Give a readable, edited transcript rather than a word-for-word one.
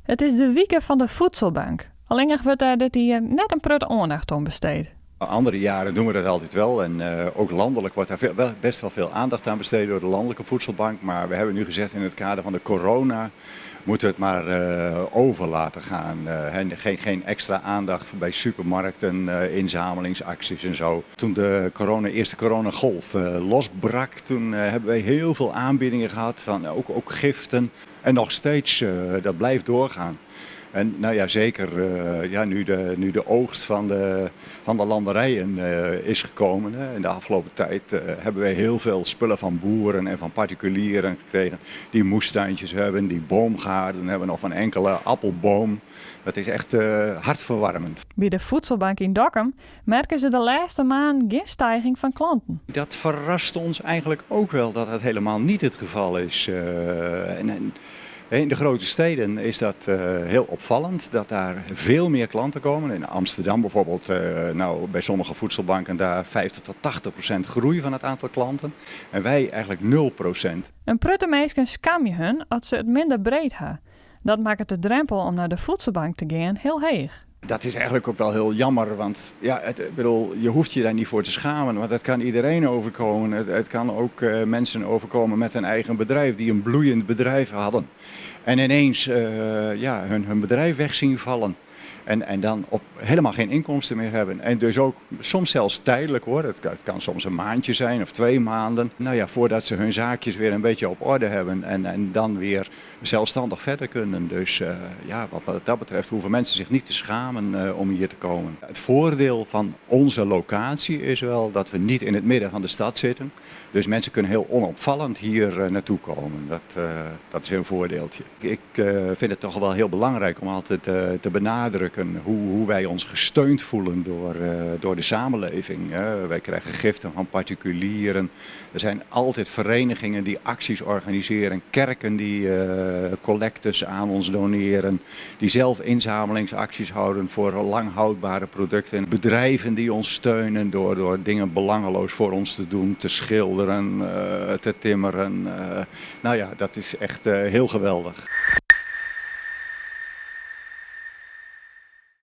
It is de wike fan de Voedselbank. Allinnich wurdt dêr dit jier net in protte oandacht oan besteed. Andere jaren doen we dat altijd wel en ook landelijk wordt daar veel, best wel veel aandacht aan besteed door de Landelijke Voedselbank. Maar we hebben nu gezegd, in het kader van de corona moeten we het maar over laten gaan. Geen extra aandacht bij supermarkten, inzamelingsacties en zo. Toen de eerste coronagolf losbrak, toen hebben wij heel veel aanbiedingen gehad van ook giften. En nog steeds, dat blijft doorgaan. En nou ja, zeker ja, nu de oogst van de landerijen is gekomen. Hè. In de afgelopen tijd hebben wij heel veel spullen van boeren en van particulieren gekregen. Die moestuintjes hebben, die boomgaarden hebben nog van enkele appelboom. Dat is echt hartverwarmend. By de Voedselbank yn Dokkum merke se de lêste maand gjin stiging fan klanten. Dat verrast ons eigenlijk ook wel dat dat helemaal niet het geval is. En in de grote steden is dat heel opvallend, dat daar veel meer klanten komen. In Amsterdam bijvoorbeeld, nou, bij sommige voedselbanken daar 50 tot 80% groei van het aantal klanten. En wij eigenlijk 0%. In protte minsken skamje hun as se it minder breed ha. Dat makket de drempel om nei de Voedselbank te gean hiel heech. Dat is eigenlijk ook wel heel jammer, want ja, ik bedoel, je hoeft je daar niet voor te schamen, want dat kan iedereen overkomen. Het kan ook mensen overkomen met een eigen bedrijf, die een bloeiend bedrijf hadden. En ineens ja, hun bedrijf weg zien vallen. En dan op helemaal geen inkomsten meer hebben. En dus ook soms zelfs tijdelijk hoor. Het kan soms een maandje zijn of 2 maanden. Nou ja, voordat ze hun zaakjes weer een beetje op orde hebben. En dan weer zelfstandig verder kunnen. Dus ja, wat dat betreft hoeven mensen zich niet te schamen om hier te komen. Het voordeel van onze locatie is wel dat we niet in het midden van de stad zitten. Dus mensen kunnen heel onopvallend hier naartoe komen. Dat is een voordeeltje. Ik vind het toch wel heel belangrijk om altijd te benadrukken hoe wij ons gesteund voelen door de samenleving. Hè. Wij krijgen giften van particulieren. Er zijn altijd verenigingen die acties organiseren, kerken die collectes aan ons doneren, die zelf inzamelingsacties houden voor lang houdbare producten. Bedrijven die ons steunen door dingen belangeloos voor ons te doen, te schilderen, te timmeren. Nou ja, dat is echt heel geweldig.